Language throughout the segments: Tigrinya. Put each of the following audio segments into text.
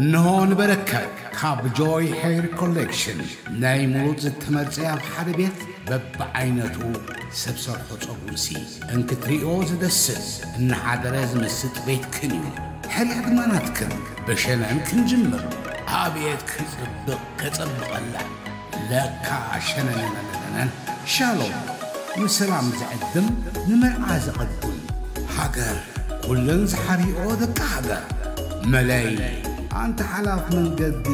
እንሆ ንበረከት ካብ ጆይ ሄር ኮሌክሽን ናይ ምሩፅ ዝተመርፀ ኣብ ሓደ ቤት በብዓይነቱ ሰብ ሰርሖ ፀጉርሲ እንክትሪኦ ዝደስስ እናሓደረ ዝምስጥ ቤትክን እዩ። ሕርያ ድማ ናትክን። ብሸነን ክንጅምር። ኣቤት ክፅብቕ ከፀብቐላ። ለካ ሸነነነነነን። ሻሎም። ንሰላም ዝዕድም ንመርዓ ዘቐድም። ሃገር ኩለን ዝሓርኦ ደቂ ሃገር። መለይ ኣንተ ሓላፍ መንገዲ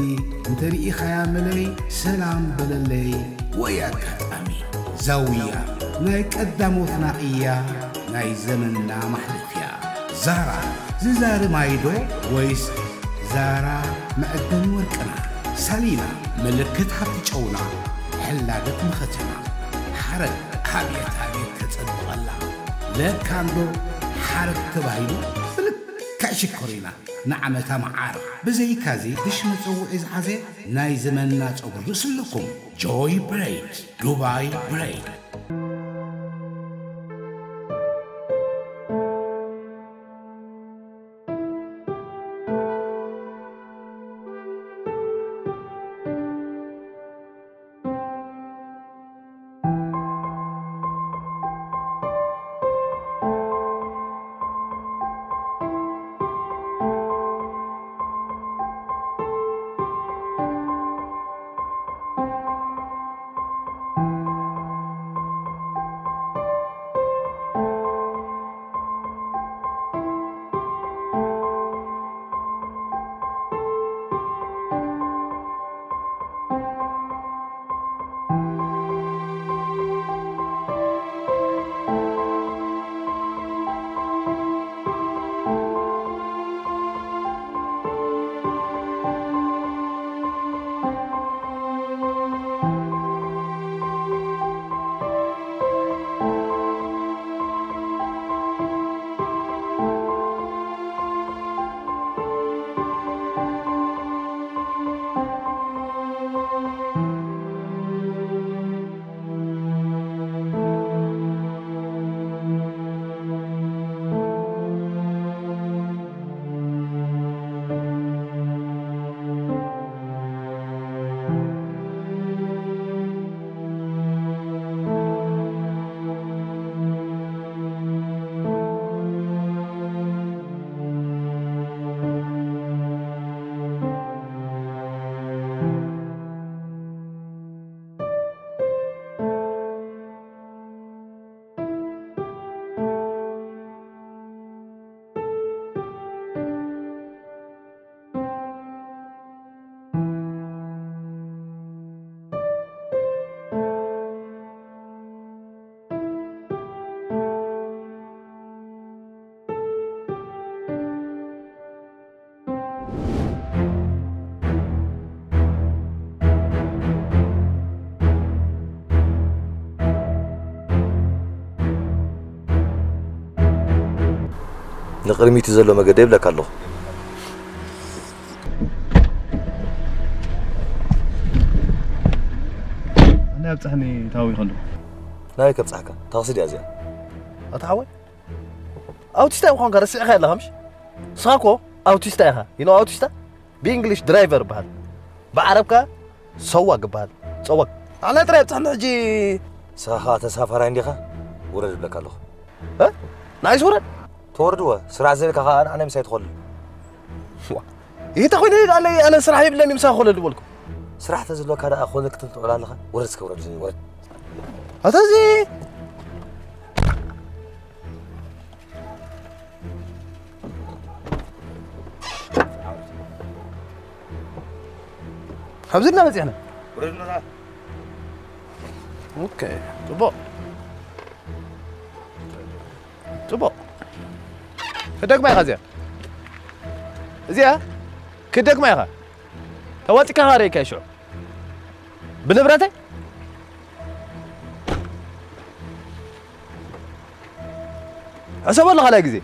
እንተሪኢኻያ መለይ ሰላም በለለይ። ወይ ኣጋጣሚ ዛውያ ናይ ቀዳሞትና እያ ናይ ዘመንና ማሕለፍያ። ዛራ ዝዛሪ ማይዶ ወይስ ዛራ መዕደኒ ወርቅና? ሳሊና ምልክት ሃብቲ ጨውና ሕላገት መኸተና። ሓረግ ኣብየት ኣብየት ተጸብቐላ። ለካ እንዶ ሓረግ ተባሂሉ ብልክዕ ሽኮሪና ንዓመታ መዓር። ብዘይካዚ ድሽ መጸውዒ ዝሓዘ ናይ ዘመንና ጸጉሪ ርእሲ ኣለኩም። ጆይ ብሬድ፣ ዱባይ ብሬድ። ንቕድሚት ዘሎ መገዲ ይብለካ ኣለኹ። ኣነ ኣብፅሕኒ ታዊ ከሎ ናበይ ከብፅሓካ? ታክሲ ድያ እዚኣ? ኣታ ሓወይ፣ ኣውቲስታ ምዃንካ ረሲዕካ ኣለኻ ምሽ? ንስኻ እኮ ኣውቲስታ ኢኻ። You know ኣውቲስታ? ብእንግሊሽ ድራይቨር ይበሃል። ብዓረብ ከኣ ሰዋግ ይበሃል። ጸዋግ። ኣነ ጥራይ ኣብጽሕኒ ሕጂ። ንስኻ ከኣ ተሳፋራይ እንዲኻ? ውረድ እብለካ ኣለኹ። እ? ንዓይስ ውረድ? ተወርድወ። ስራሕ ዘይብልካ ከኣ ኣነ ምሳይ ትኸልል። ዋ። ይተ ኮይነ ኣነ ኣነ ስራሕ የብለኒ ምሳይ ክኸለል ዝበልኩ። ስራሕ ተዝህልወካ ደኣ ኮነ ክትብል ትውዕል ኣለኻ? ውረድ እስከ ውረድ፣ ውረድ። ኣታ እዚ ካብዚ እና በፂሕና። ኦኬ፣ ፅቡቕ። ፅቡቕ። ክደግማ ኢኻ እዚኣ። እዚኣ ክደግማ ኢኻ። ተዋፂካ ኸኣ ርእየካ ሽዑ። ብንብረተይ? ሕሰበሉ ካልኣይ ግዜ።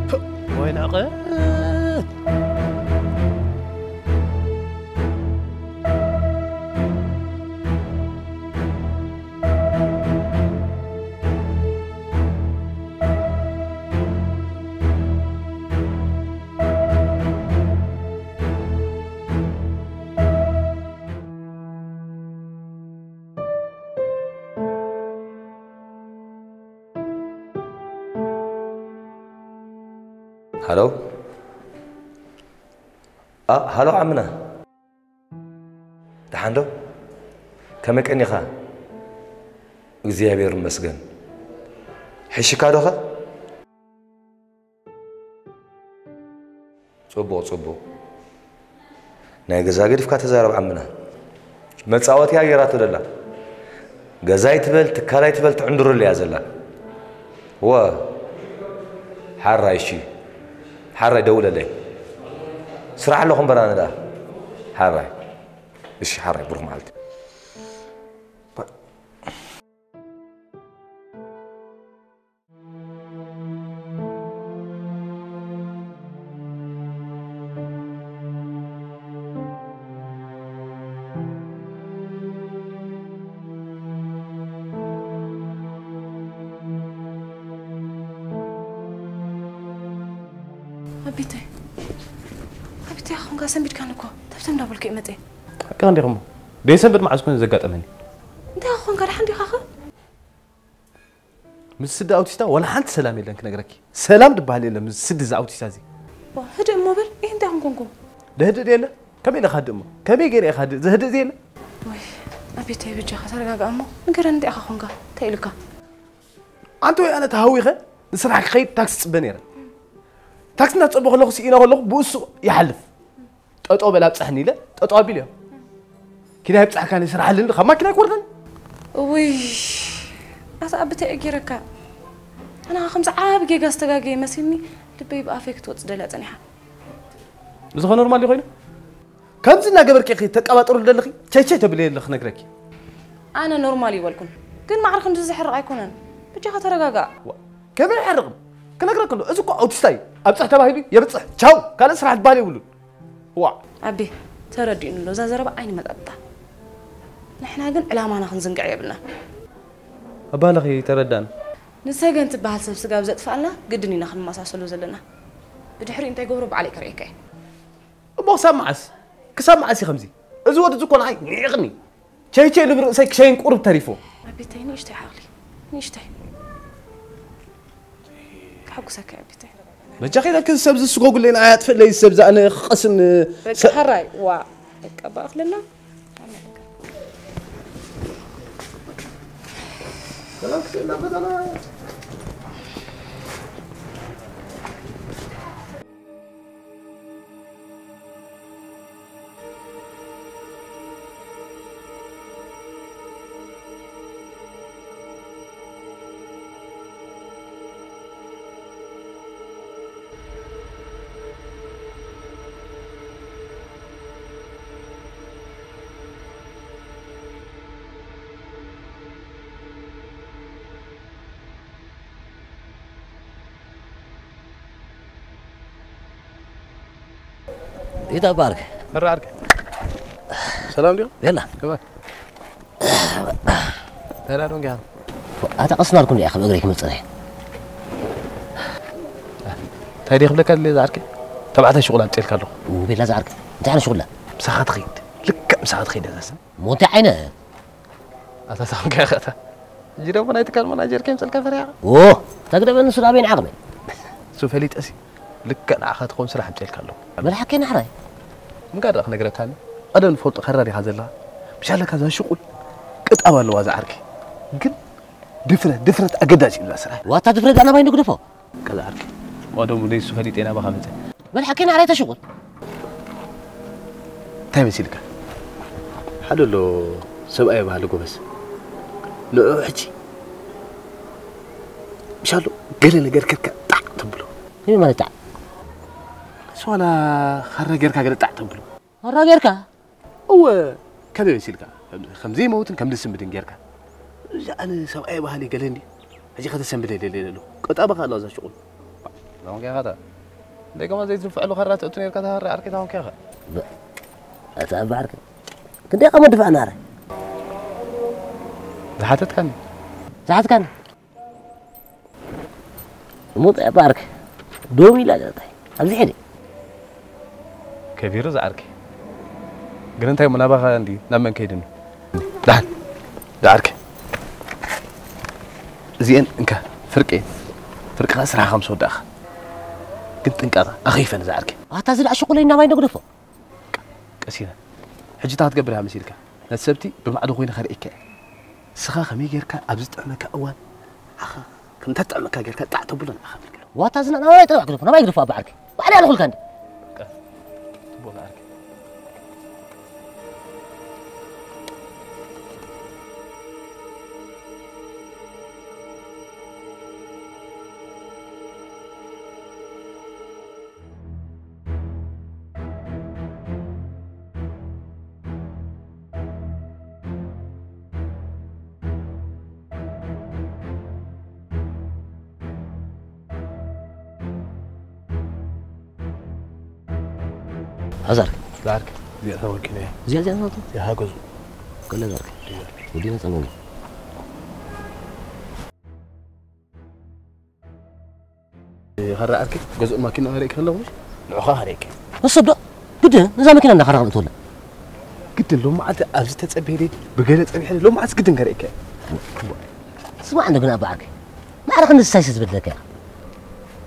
ፕእ፣ ወይ ንዕቐት። ሃሎ። ሃሎ ዓምና፣ ደሓን ዶ? ከመይ ቀኒኻ? እግዚኣብሔር ይመስገን። ሕሽካ ዶኸ? ጽቡቕ ጽቡቕ። ናይ ገዛ ገዲፍካ ተዛረብ ዓምና። መጻወትያ ገይራቶ ደላ። ገዛ ይትበል ትካል ኣይትበል ትዕንድረሉ እያ ዘላ። ወ ሓራይ እሺ። ሓራይ ደውለለይ። ስራሕ ኣለኹ እምበር ኣነ ደኣ። ሓራይ። እሺ ሓራይ ብሩኽ መዓልቲ። ኣቢተይ ኣቢተይ ኾንካ ሰንቢድካን እኮ ተብተም እንዳበልኩ ይመፀ። ሓቂ እንዲኹም። ደይሰንብድ መዓዝ ኮን ዘጋጠመኒ? እንታይ ኾንካ ደሓን ዲኻ ኸ? ምስ ስዲ ኣውቲስታ ዋላ ሓንቲ ሰላም የለን ክነግረኪ። ሰላም ዝበሃል የለን ምስ ስዲ እዚ ኣውቲስታ እዚ። ዋ፣ ህድእ እሞ በል። ይህ እንታይ ኾንኮንኩ? ደህድእ የለ። ከመይ ኢለ ክሃድእ እሞ? ከመይ ገይረ እየ ክሃድእ? ዘህድእ የለ። ወይ ኣቤተይ፣ በጃኻ ተረጋጋእ እሞ ንገረኒ፣ እንታይ ኢኻ ኾንካ? እንታይ ኢሉካ? ኣንቲ ወይ ኣነ ተሃዊኸ ንስራሕ ክኸይድ ታክሲ ጽበ ነይረ። ታክሲ እናተጸበ ከለኹ ስኢነ ከለኹ ብእሱ ይሓልፍ። ጠጠው በል ኣብጽሕኒ ኢለ ጠጠው ኣቢለዮ። ኪዳ ይብጽሕካኒ ስራሕ ኣለኒ ካብ ማኪና ኣይኮርደን። እውይ፣ ኣታ ኣቢ እንታይ እየ ገይረካ? ኣነ ከምዚ ዓቢ ጌጋ ዝተጋገየ መሲልኒ ልበይ ብኣፈይ ክትወጽእ ደልያ ጸኒሓ። እዚ ኸ ኖርማል ድዩ ኮይኑ? ከምዚ እናገበርኪ ኢኺ ተቀባጥሩ ዘለኺ። ቸይ ቸይ ተብለይ ኣለኺ ክነግረኪ። ኣነ ኖርማል ይበልኩን፣ ግን ማዕረ ክንድዚ ዘሕርቕ ኣይኮነን። በጃኻ ተረጋጋእ። ዋ፣ ከመይ ይሕርቕም? ክነግረኪ ኣሎ፣ እዚ እኮ ኣውቲስታ እዩ። ኣብጽሕ ተባሂሉ የብጽሕ። ቻው፣ ካልእ ስራሕ ዝበሃል የብሉን። ዋ። ኣቤ፣ ተረዲኡኒ ኣሎ፣ እዛ ዘረባ ኣይንመጣጥጣ። ንሕና ግን ዕላማና ክንዝንግዕ የብልና። ኣባለኺ ተረዳን። ንሰገን ትበሃል ሰብ ስጋብ ዘጥፋልና ግድን ኢና ክንመሳሰሎ ዘለና። ብድሕሪኡ እንታይ ገብሮ ባዕለይ ከርእየካ እየ። እሞ ክሳብ መዓስ? ክሳብ መዓስ እዩ ከምዚ? እዚ ወዲ እዚ እኮ ንዓይ ንዒቕኒ። ቸይ ቸይ ልብል ርእሰይ ክሸይን ቁሩብ ተሪፎ። ኣቤተይ፣ ንእሽተይ ዓቕሊ፣ ንእሽተይ። ከሐጉሰካ እየ ኣቤተይ። በጃኺ ኢለኪ፣ እዚ ሰብ እዚ ስጎጉለይ ንዓይ ኣጥፍእለይ፣ እዚ ሰብ እዚ ኣነ ክቐስን፣ በቃ ሰ- ሕራይ፣ ዋ፣ በቃ በኣኽለና። ሰላም ክትብል ናብ ገዛና። ይታ ባርክ። መራ ዓርከይ። ሰላም ድዩ? ቤላ። ከመይ? ተራዶ እንግያ። ኣታ ቀስ እናልኩ እንዲያ ካብ እግረይ ክመጽእ። እንታይ ድየ ክብለካ ድልየ ዝዓርከይ? ተባዕታይ ሽቑላ ኣምፅኤልካ ኣለኹ። ኡ፣ ቤላ ዝዓርከይ። እንታይ ዓይነት ሽቑላ? ምሳኻ ትኸይድ። ልክዕ ምሳኻ ትኸይድ እዛ ሰብ። ሞንታይ ዓይነት? ኣታ ሳምካ ያኸታ። እጂ ደሞ ናይ ትካል ማናጀር ከም ጽልካ ፈሪያ። ኦ፣ ተግደበ ንሱ ዳበይን ዓቕሚ። እሱ ፈሊጠ ሲ። ልክዕ ንዓኻ ትኸውን ስራሕ ኣምጽኤልካ ኣለኹ። መልሓከይ ናሕራይ። ምንጋር ደኣ ክነግረካ ኣሎ። ቀደም ንፈልጦ ከራር ኢኻ ዘለኻ። ብሻለካ እዛ ሽቁል ቅጣብ ኣለዋ እዛ ዓርኪ። ግን ድፍረት፣ ድፍረት ኣገዳሲ እዩ እዛ ስራሕ። ዋታ ድፍረት ኣናባይ ንግደፎ። ከዛ ዓርኪ። ዋዶም ንሱ ፈሊጠ ናባኻ መጸ። መልሓከይ ናሕራይ ተሽቁል። እንታይ መሲልካ? ሓደ ኣሎ ሰብኣይ ባህሊ ጎበዝ። ንዑ ሕጂ ምሻሉ ገለ ነገር ከካ ጣዕ ተብሎ። ከመይ ማለት ጣዕ? ንሱ ዋላ ኻራ ጌርካ ገለ ጣዕ ተብሎ። ኻራ ጌርካ? እወ፣ ከመይ መሲልካ? ከም ዘይመውትን ከም ዝስምድን ጌርካ። እዚ ኣነ ሰብኣይ ባህሊ ገለ እንዲ ሕጂ ከተሰንብደ ደልየ ዘለኹ። ቀጣበኻ ኣለዋ እዛ ሽቑል። ሎምከ ኢኻ እታ እንደገማ ዘይትድፍዐሉ ኻራ ተእቱ ኔርካ እታ ኻራ ዓርከይ እታ ኾንካ ኢኻ። ብ-፣ እታ እባ ዓርከይ። ክንደይ ቃ መድፋዕ ናረ? ዝሓተትካኒ። ዝሓትካኒ? እሞ እንታይ እባ ዓርከይ? ዶም ኢላ ዘታይ። ኣብዚ ሒደ። ከቢሩ ዝዓርከይ። ግን እንታይ እሞ ናባኻ እንዲ ናብ መን ከይድኒ? ደሓን። ዝዓርከይ። እዚኤን እንካ ፍርቂ። ፍርቅኻ ስራሕኻ ምስ ወዳእኻ። ግን ጥንቃቐ ኣኺፈን ዝዓርከ። ኣታ እዚ ደኣ ሽቑለይ ናባይ ንግደፎ። ቀሲና። ሕጂ እንታይ ክትገብር እያ መሲልካ? ነቲ ሰብቲ ብማዕዶ ኮይነ ከርእየካ እየ። ንስኻ ከመይ ጌርካ ኣብ ዝጥዕመካ እዋን ንዓኻ ከም እተጥዕመካ ጌርካ ጣዕ ተብሎ ንዓኻ ኣገልግሎ። ዋታ እዚ ናባይ ጥራሕ ግደፎ፣ ናባይ ግደፎ ኣባ ዓርከይ። ባዕለይ ኣለኹልካ እንዴ? በቃ፣ ጽቡቕ ዓርከይ። ኣዛር። ዛርክ፣ እዚኣ ተወኪለ እያ። እዚኣ፣ እዚኣ ናቱ? እዚኣ ሃገዙ። ከለ ዛርክ። እዚኣ። ወዲ ነፃ ነው። ኸራ ዓርከይ፣ ገዝኡን ማኪናን ርእይካ ኣለኹ። ንዑኻ ርእይካ። ንሱ ዶ? ግድን፣ እዛ መኪና እንዳኸራ ክልእትወላ። ግድን፣ ሎም መዓልቲ ኣብዚ ተጸበየለይ፣ ብገለ ጸኒሐለይ፣ ሎም መዓልቲ ግድን ከርእየካ። ስማዕ እንዶ ግን ኣባ ዓርከይ፣ ማዕረ ክንዲ ስሳይሲ ዝበድለካ እያ።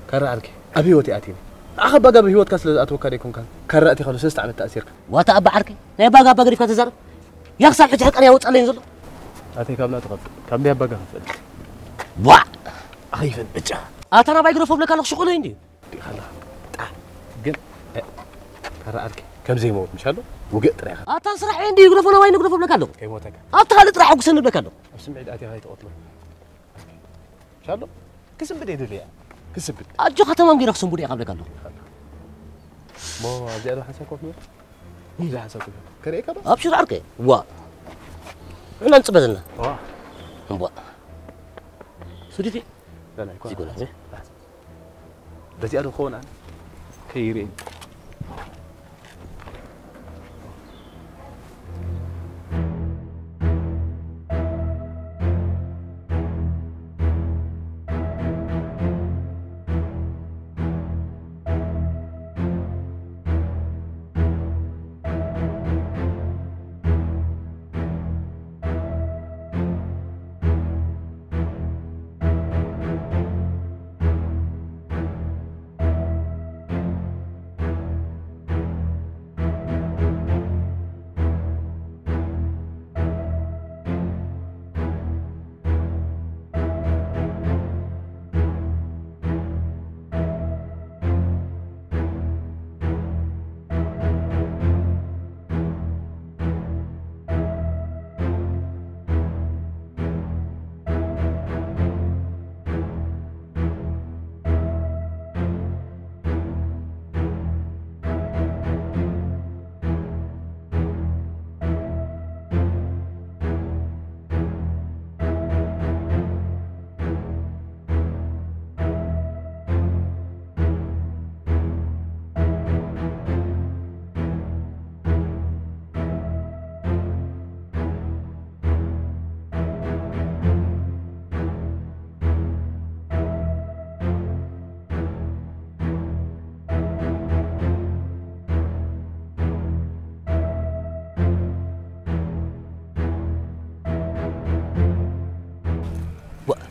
ካራ ዓርከይ፣ ኣብ ህይወት ይኣትኒ። ንዓኻ ባጋ ኣብ ህይወትካ ስለ ዝኣተወካ ደይኮንካ፣ ካራ ኣቲኻ ዶ ሰለስተ ዓመት ተኣሲርካ? ዋታ ኣባ ዓርከይ፣ ናይ ባጋ ኣባ ገዲፍካ ተዛረብ። ያ ክሳብ ሕጂ ሕቀን ያወጻለይን ዘሎ። ኣተይ ካብ ናቱ ከፍል፣ ካብ ናይ ኣባጋ ከፍል። ዋዕ! ኣኸይፈን ብጫ። ኣታ ናባይ ግደፎ ብለካ ኣለኹ፣ ሽቑለይ እንድዩ። ዲኻ ኣለኻ? ጣ-፣ ግን፣ እ፣ ካራ ዓርከይ፣ ከም ዘይመውት ምሻሎ፣ ውግእ ጥራይ ኢኻ። ኣታ ስራሕ እንድዩ፣ ግደፎ ናባይ ንግደፎ ብለካ ኣለኹ። ከይሞተካ። ኣብቲ ካልእ ጥራሕ ሕጉሰኒ ብለካ ኣለኹ። ኣብ ስምዒት ኣቲኻ ኣይትቐትሎ። ሻሎ፣ ክስብድ እየ ደልያ። ክስብድ። ኣጆኻ ተማም ጌረ ክስንቡድ እየ ካብለካ ኣለኹ። እሞ ኣብዚኣ ዶ ሓንሳብ ኮፍ ንበል? እዛ ሓንሳብ ኮፍ ንበል። ከርእየካ ዶ? ኣብሽር ዓርከይ። ዋ። እና ንጽበ ዘለና። ዋ። እምቧ። ሱዲፊ? ገና ኣይኮነ። እዚጎና፣ እ? በዚኣ ዶ ክኸውን ኣነ? ከይርእየኒ።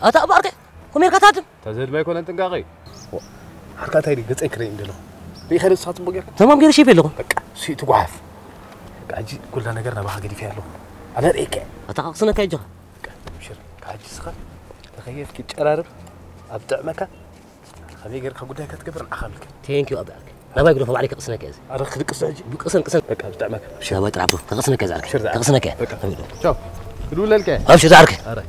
ኣታ እባ ዓርከይ፣ ኮሜርካ ታድም። እታ ዘድማ ኣይኮነን ጥንቃቐ እዩ። ዓርካ እንታይ ድዩ? ገጸይ ክርኢ እንደለኹ። ርኢኻ ዶ ንስኻ ጽቡቕ ጌርካ? ተማም ገይረ ሼፍ የለኹ። በቃ፣ እሱ እዩ እቲ ጓሓፍ። በቃ፣ ሕጂ ኩላ ነገር ናባኻ ገዲፈያ ኣለኹ። ኣነ ርእየካ እየ። ኣታ ክቕስነካ እየ ኣጆኻ። በቃ፣ ኣብሽር። ካብ ሕጂ ንስኻ ተኸየፍ፣ ክትጨራርብ፣ ኣብ ጥዕመካ፣ ከመይ ጌርካ ጉዳይካ ትገብር ንዓኻ ምልከት። ቴንክ ዩ ኣቢ ዓርከይ። ናባይ ግደፎ፣ ባዕለይ ክቕስነካ እየ እዚ። ኣረ ክድቅስ ሕጂ? ቅሰን፣ ቅሰን። በቃ፣ ብጣዕሚ ኣካ-፣ ሽር። ናባይ ጥራሕ ብሮ፣ ክቕስነካ እየ እዚ ዓርከይ። ሽር፣ ዝዓርከይ። ክቕስነካ እየ። በቃ። ተሚዶ። ቻው። ክድውለልካ እየ። ኣብሽር፣ ዝዓርከይ። ኣረ።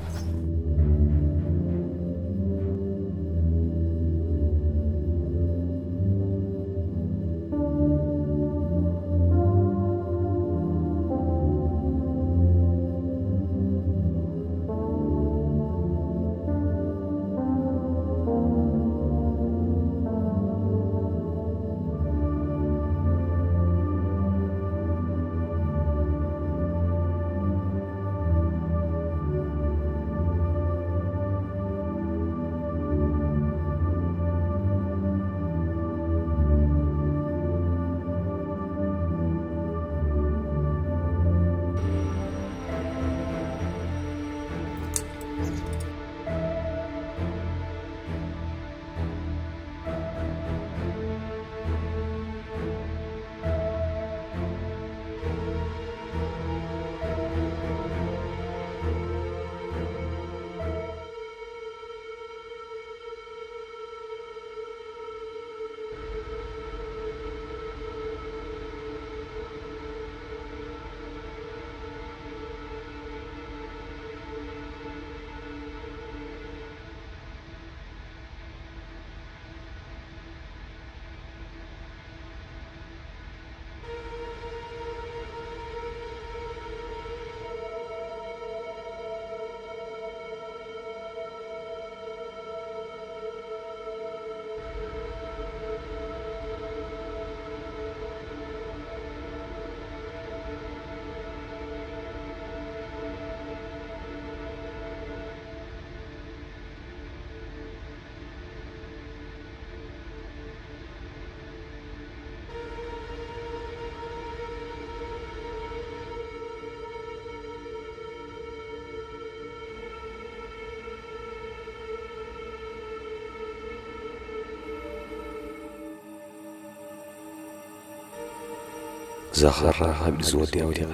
እዛ ካራ ካብ ኢድ ዝወድያ ወዲቓ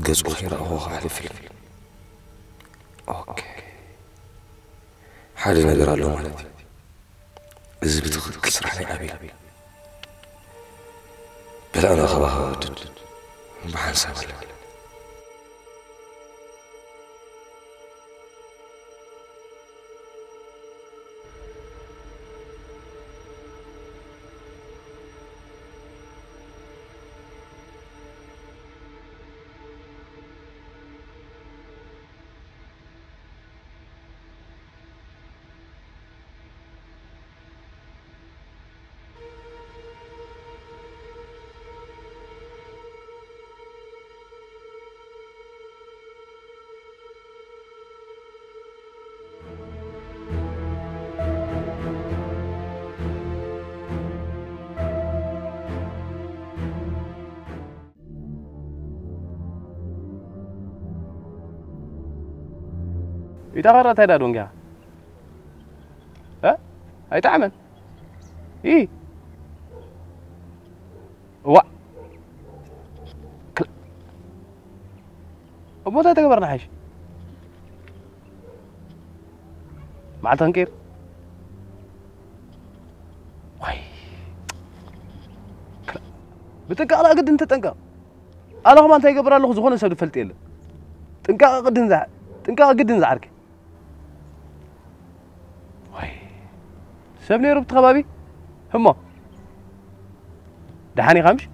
ገጹ ከይረኣኹ ክሓልፍ ኢለ። ኦኬ፣ ሓደ ነገር ኣሎ ማለት እዩ። እዚ ብትኽክል ስራሕ ናይ ኣቤል። በል ኣነ ካባኻ ክወድድ ብሓንሳብ ኣለኒ። ኢታ ኸራ እንታይ ዳዶ እንግያ? እ? ኣይጠዓመን። ኢ። እዋ። ክል-፣ እሞ እንታይ ተገበርና ሓይሽ? መዓልቲ ክንቀይር? ዋይ። ክላ-፣ ብጥንቃቕ ደኣ ግድን ተጠንቀቕ። ኣነ ኸማን እንታይ ይገብር ኣለኹ ዝኾነ ሰብ ዝፈልጥ የለን። ጥንቃቐ ግድን ዝዓ-፣ ጥንቃቐ ግድን ዝዓርከይ። ዋይ። ሰብ ነይሩ ኣብቲ ከባቢ? ህሞ። ደሓን ኢኻ ምሽ?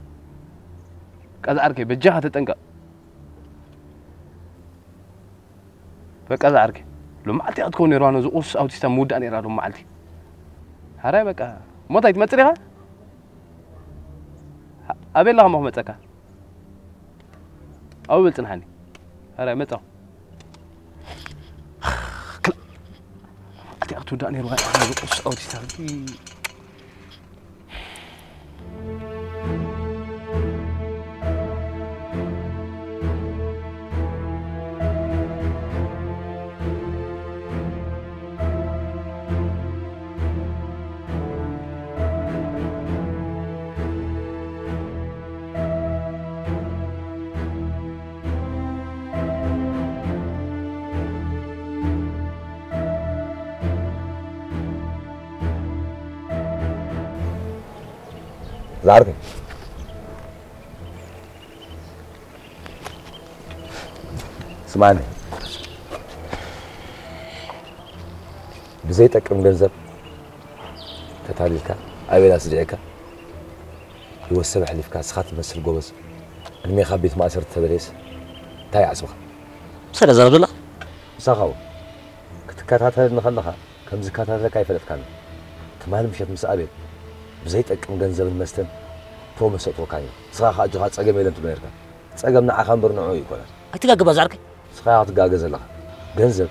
ቀዛ ዓርከይ፣ በጃኻ ተጠንቀቕ። በቃ እዛ ዓርከይ፣ ሎማዓልቲ እያ ክትከውን ነይርዋ፣ ነዚ ቁሱስ ኣውቲስታ ምውዳእ ነይራ ሎማዓልቲ። ሓራይ በቃ፣ እሞ እንታይ ትመጽእ ዲኻ? ኣበይ ኣለኻ እሞ ክመጸካ? ኣብኡ በል ጽንሓኒ። ሓራይ መጻኹ። ክላ-፣ ሎማዓልቲ እያ ክትውዳእ ነይርዋ፣ ነዚ ቁሱስ ኣውቲስታ። ዝዓርከይ፣ ስማኒ፣ ብዘይጠቅም ገንዘብ ተታሊልካ፣ ኣቤል ኣስዲዕካ፣ ህይወት ሰብ ኣሕሊፍካ፣ ንስኻ ትመስል ጎበዝ፣ ዕድሜኻ ቤት ማእሰርቲ ተበልየስ፣ እንታይ ይዓጽብኻ? ምሳሌ ዘረብ ደላ? ምሳኻ እውን ክትከታተለኒ ከለኻ፣ ከም ዝከታተለካ ኣይፈለጥካን። ትማሊ ምሸት ምስ ኣቤል ብዘይጠቅም ገንዘብን መስተን ፕሮመስ ኣእትወካን እዩ። ንስኻ ከኣ ኣጆኻ ጸገም የለን ትብሎ ነርካ። ጸገም ንዓኻ እምበር ንዕኡ ኣይኮነን። ኣይትጋገ ባዛ ዓርከይ። ንስኻ ኢኻ ክትጋገ ዘለኻ። ገንዘብ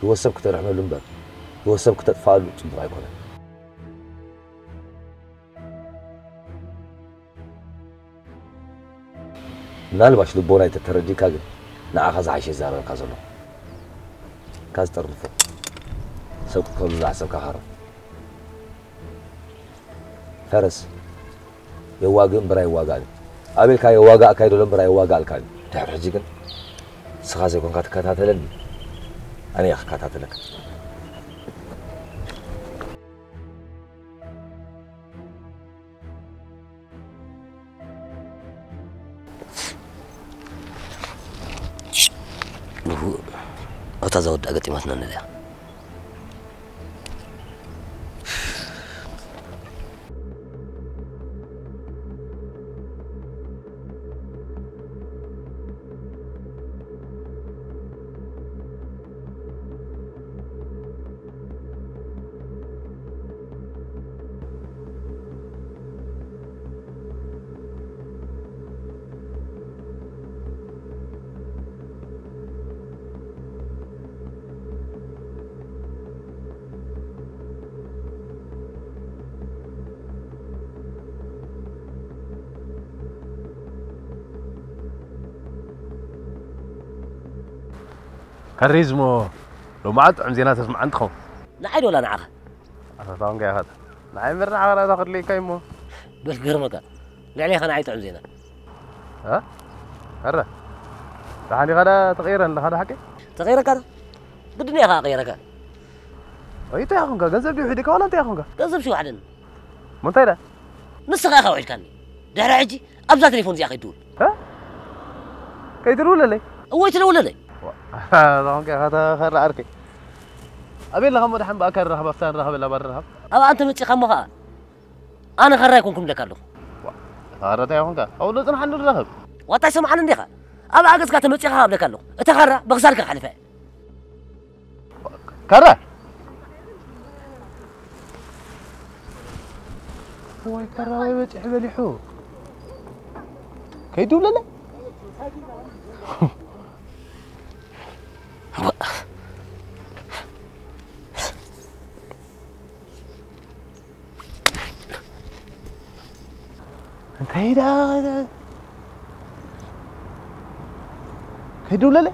ህይወት ሰብ ክተድሕነሉ እምበር ህይወት ሰብ ክተጥፍኣሉ ጽቡቕ ኣይኮነን። ምናልባሽ ልቦናይ ተተረዲእካ ግን ንዓኻ ዝሓሸ ይዛረበካ ዘለኹ። ካብ ዝጠርንፎ ሰብ ክትከሉ ዝሓሰብካ ሃሮ። ፈረስ የዋግእ እምበር ኣይዋጋእን እዩ። ኣቤልካ የዋጋእካ ይደሎ እምበር ኣይዋጋእልካን እዩ። ድሕሪ ሕጂ ግን ንስኻ ዘይኮንካ ትከታተለኒ፣ ኣነ እየ ክከታተለካ። ንፉዕ፣ ኣብታ እዛ ወዳእ ገጢማትና ነድያ። ካሪዝሞ ሎማዓ ጥዑም ዜና ተስምዓኒ ትኸውን። ንዓይ ዶ ወላ ንዓኻ? ኣታ ታውን ጋር ያኸት ንዓይ ምር ንዓኻ ራእታ ክድልየካ እሞ። በል ክገርመካ፣ ልዕሌኻ ንዓይ ጥዑም ዜና። እ? ኣረ፣ ደሓን ኢኻ ዳ ተቐይረ ኣለኻ ዶ ሓቂ? ተቐይረካ ዶ? ብድንያ ኢኻ ቀይረካ። ኣይ፣ እንታይ ኢኹምካ? ገንዘብ ድዩ ሒድካ ዋላ እንታይ ኢኹምካ? ገንዘብ ሽዋሕደን። ምንታይ ዳ? ንስኻ ኢኻ ውዒልካኒ። ድሕሪ ሕጂ ኣብዛ ቴሌፎን እዚኣ ከይትድውል። እ? ከይትድውለለይ? እወ፣ ኣይትደውለለይ። ዋ፣ እዛ ኾንካ ኢኻ ተኸራ ዓርከይ። ኣበይ ኣለኻ እሞ ደሓን ብኣካል ንራኸብ፣ ኣብታ ንራኸበላ ባር ንራኸብ? ኣብኣ እንተ መጺኻ እሞ ኸኣ ኣነ ኸራ ኣይኮንኩን እብለካ ኣለኹ። ዋ፣ እታ ኸራ እንታይ ኾንካ? ኣብኡ ዶ ጽንሓ ንራኸብ? ዋታ ኣይሰምዓን እንዲኻ? ኣብኣ ገጽካ ተመጺኻ እብለካ ኣለኹ። እታ ኸራ ብኽሳድካ ክሓልፋ እየ። ካራ! ወይ ካራ ወይ በጺሑ በሊሑ። ከይዱ ብለለ? እንታይ ዳ ከይድውለለ?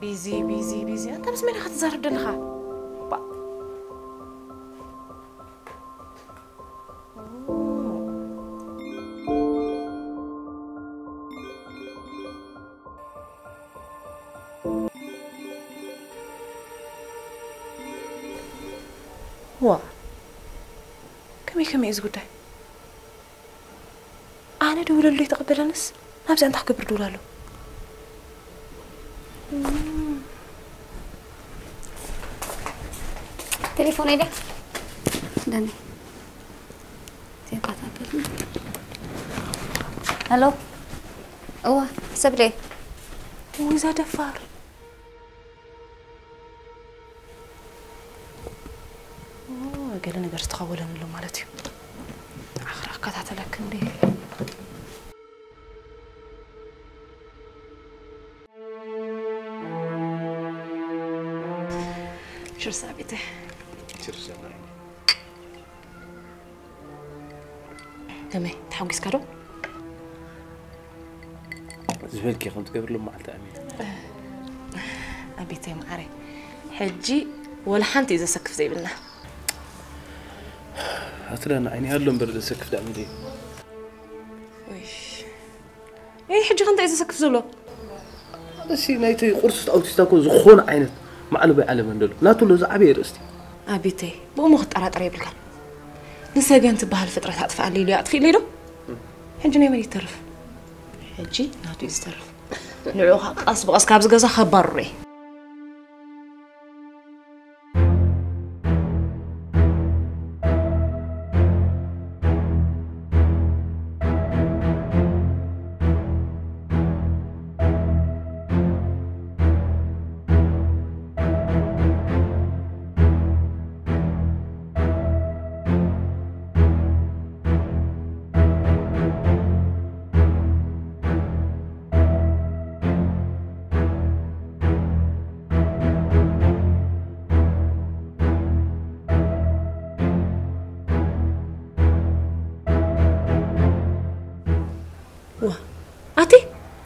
ቢዚ ቢዚ ቢዚ። ኣንታ ምስ መን ኢኻ ትዛረብ ዘለኻ? ባ- ዋ፣ ከመይ ከመይ እዩ እዚ ጉዳይ? ኣነ ደውለሉ ኣይተቐበለንስ፣ ናብዚኣ እንታይ ክገብር ደውል ኣሎ? ቴሌፎን ኣይደ ደኒ ዜንካት ኣበል። ሄሎ። እዋ፣ ሰብለ። ውይ፣ እዛ ደፋር። ኦ፣ ገለ ነገር ዝተኸወለን ኣሎ ማለት እዩ። ኣኽራ ኣከታተለክ እንዴ? ሽርስ ኣቤተ። ሽርስ ኣቤተ። ከመይ፣ ተሓጒስካ ዶ? ዝበልኪ ከም ትገብርሉ መዓልቲ ኣሚነ። ኣቤተይ መዓረይ፣ ሕጂ ወላ ሓንቲ እዩ ዘሰክፍ ዘይብልና። ኣትለ ንዓይ ንሃሎ እምበር ዘሰክፍ ዳኣ ምንድዩ? እይ፣ እይ፣ ሕጂ ከ እንታይ እዩ ዘሰክፍ ዘሎ? ኣነሲ ናይቲ ቁርሲ ኣውቲስታ እኮ ዝኾነ ዓይነት ማዕለባይ ዓለም እንደሎ። ናቱ ኣሎ ዝዓበየ ርእስቲ። ኣቤተይ፣ ብእሞ ክትጠራጠር የብልካን። ንሰገን ትበሃል ፍጥረት ኣጥፍኣለይ ኢሉ ኣጥፊእለይ ዶ? ሕጂ ናይ መን ይተርፍ? ሕጂ ናቱ እዩ ዝተርፍ። ንዑ ኸዓ ቀስ ብቐስ ካብዚ ገዛ ከባርሮ እየ። ዋ፣ ኣቲ?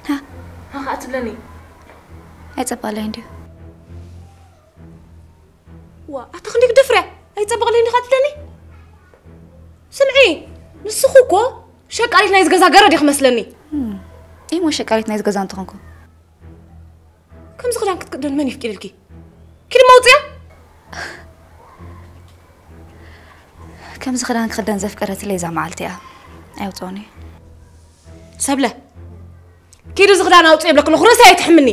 ሃ? ሃ፣ ሃ ትብለኒ? ኣይጸባለይ እንድዩ። ዋ፣ ኣታ ክንደይ ክትደፍርያ? ኣይጸበቕለይ እንዲኻ ትብለኒ? ስምዒ፣ ንስኺ እኮ ሸቃሊት ናይዚ ገዛ ገረድ ኢኺ መስለኒ። እም፣ እሞ ሸቃሊት ናይዚ ገዛ እንተኾንኩ? ከምዚ ክዳን ክትክደን መን ይፍቂድልኪ? ኪዲ መውፅያ? ከምዚ ክዳን ክኽደን ዘፍቀረትለይ እዛ መዓልቲ እያ። ኣየውፅኦን እየ። ሰብለ፣ ኪዲ እዚ ክዳን ኣውፅእ ይብለኪ ኣለኹ፣ ርእሰይ ኣይትሕምኒ።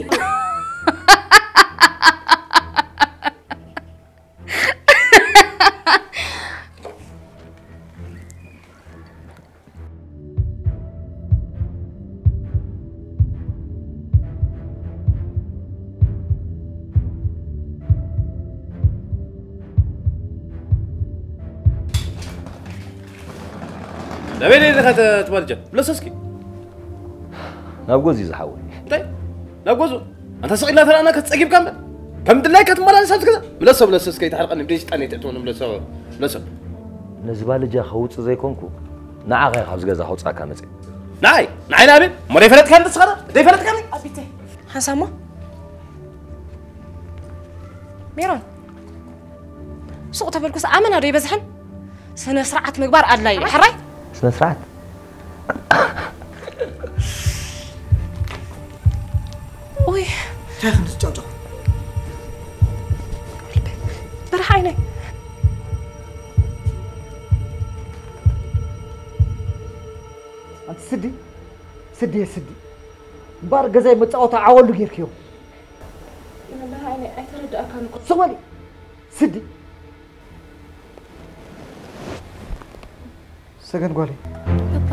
ናበይ ደይ ኢኻ ትባልጃ? ብለሶ እስኪ። ናብ ጎዚ ዝሓወይ። እንታይ? ናብ ጎዙ? ኣንታ ስቕ ኢልና ተረኣና ከትጸጊብካ እምበር። ከም ድላይካ ትመላለስ ኣብዚ ገዛ? ብለሶ፣ ብለሶ እስከ ይትሓርቀኒ፣ ብደይ ስልጣን ይትእትወኒ፣ ብለሶ፣ ብለሶ። ነዚ ባልጃ ከውጽእ ዘይኮንኩ፣ ንዓኻ እየ ካብዚ ገዛ ከውጽኣካ መጽእ። ንዓይ? ንዓይ ናበይ? እሞ ደይፈለጥካኒ ንስኻ ዶ? ደይፈለጥካኒ? ኣቢተይ። ሓንሳሞ? ሜሮን። ሱቕ ተበልኩስ ኣመና ዶ ይበዝሐን? ስነ ስርዓት ምግባር ኣድላይ እዩ። ሕራይ? ስነ ስርዓት? ኡይ። እንታይ ከም ትጫውጫው? በረኻ ዓይነይ። ኣንቲ ስዲ፣ ስዲ፣ ስዲ። እምበኣር ገዛይ መጻወታ ዓወሉ ጌርክዮ። በረኻ ዓይነይ ኣይተረዳእካን እኮ። ስቕ በሊ። ስዲ። ሰገን ጓለይ። ባባ።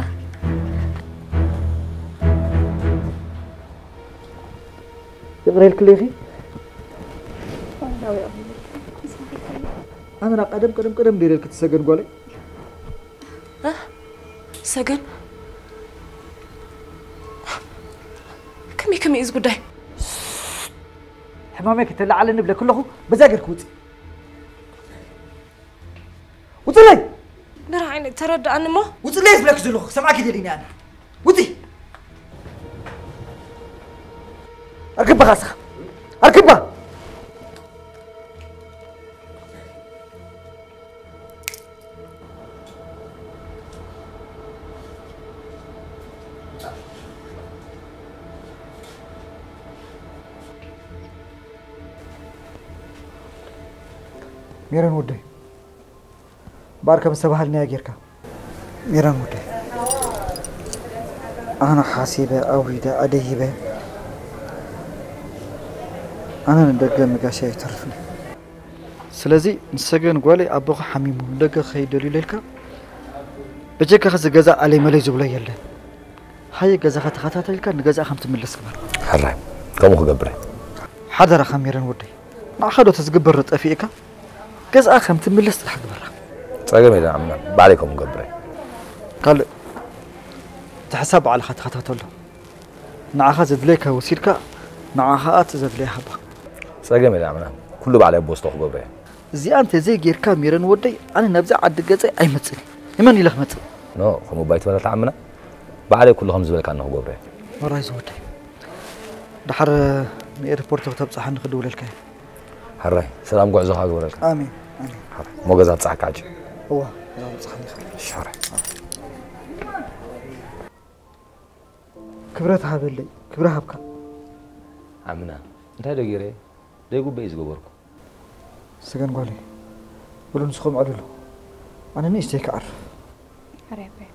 ይቕረ ኢልክለይ ኢኺ? ኣነ ና ቀደም፣ ቀደም፣ ቀደም ደይረ ኢልክቲ ሰገን ጓለይ። እ? ሰገን? ከመይ፣ ከመይ እዩ እዚ ጉዳይ? ሕማመይ ከተለዓለኒ ብለኪ ኣለኹ፣ በዛ ጌርኪ ውፂ። ውፅለይ! በረኻ ዓይነይ ተረድኣኒ እሞ። ውፅለይ ዝብለኪ ዘለኹ ክሰምዓኪ ደሊኒ ኣነ። ውፂ! ኣርክባ ኻስኻ! ኣርክባ! ሜሮን ወደይ፣ እምበኣር ከም ዝተባህልናዮ ጌርካ። ሜሮን ወደይ፣ ኣነ ሓሲበ፣ ኣውሪደ፣ ኣደይበ፣ ኣነ ንደገ ምጋሻ ኣይተርፍን። ስለዚ ንሰገን ጓለይ ኣቦኻ ሓሚሙ ንደገ ክኸይድ ደልዩ ኢልካ፣ በጀካ ኸዚ ገዛ ኣለይ መለይ ዝብሎ የለን። ሃየ ገዛኻ ተኸታተልካ ንገዛእ ከም ትምለስ ግበር። ሕራይ፣ ከምኡ ክገብር እየ። ሓደራኻ ሜሮን ወደይ፣ ንዓኻ ዶ ተዝግበር ዶ ጠፊእካ? ገዛኣ ከም ትምለስ ጥራሕ ግበራ። ጸገም የለን ዓምና፣ ባዕለይ ከምኡ ገብረ። ካልእ፣ እቲ ሕሳብ ባዕልኻ ተኸታተሎ። ንዓኻ ዘድለየካ ወሲድካ፣ ንዓኻ እቲ ዘድለየ ሃባ። ጸገም የለን ዓምና፣ ኩሉ ባዕለይ ኣብ ቦስቶ ክገብሮ እየ። እዚኣ እንተ ዘይጌርካ ሜሮን ወደይ፣ ኣነ ናብዚ ዓዲ ገጸይ ኣይመጽእን። ንመን ኢለ ክመጽእ? ኖ፣ ከምኡ ባይትበላ ተዓምና፣ ባዕለይ ኩሉ ከም ዝበልካኒ ክገብሮ እየ። ወራይ ዝወደይ። ድሓር ንኤርፖርት ክተብጽሓኒ ክድውለልካ እየ። ሕራይ፣ ሰላም ጉዕዞኻ ግበረልካ። ኣሜን፣ ኣሜን። ሞገዝ ኣብጽሓካ ሕጂ። እዋ፣ እዛ ኣብጽሓኒ ኢኻ። እሺ፣ ሕራይ። ክብረት ሃበለይ፣ ክብሪ ሃብካ። ዓምና፣ እንታይ ዶ ገይረ? ዘይግቡእ እዩ ዝገበርኩ። ሰገን ጓለይ፣ በሉ ንስኹም ዕልሉ። ኣነ ንእሽተይ ክዓርፍ። ሕራይ ኣቦይ።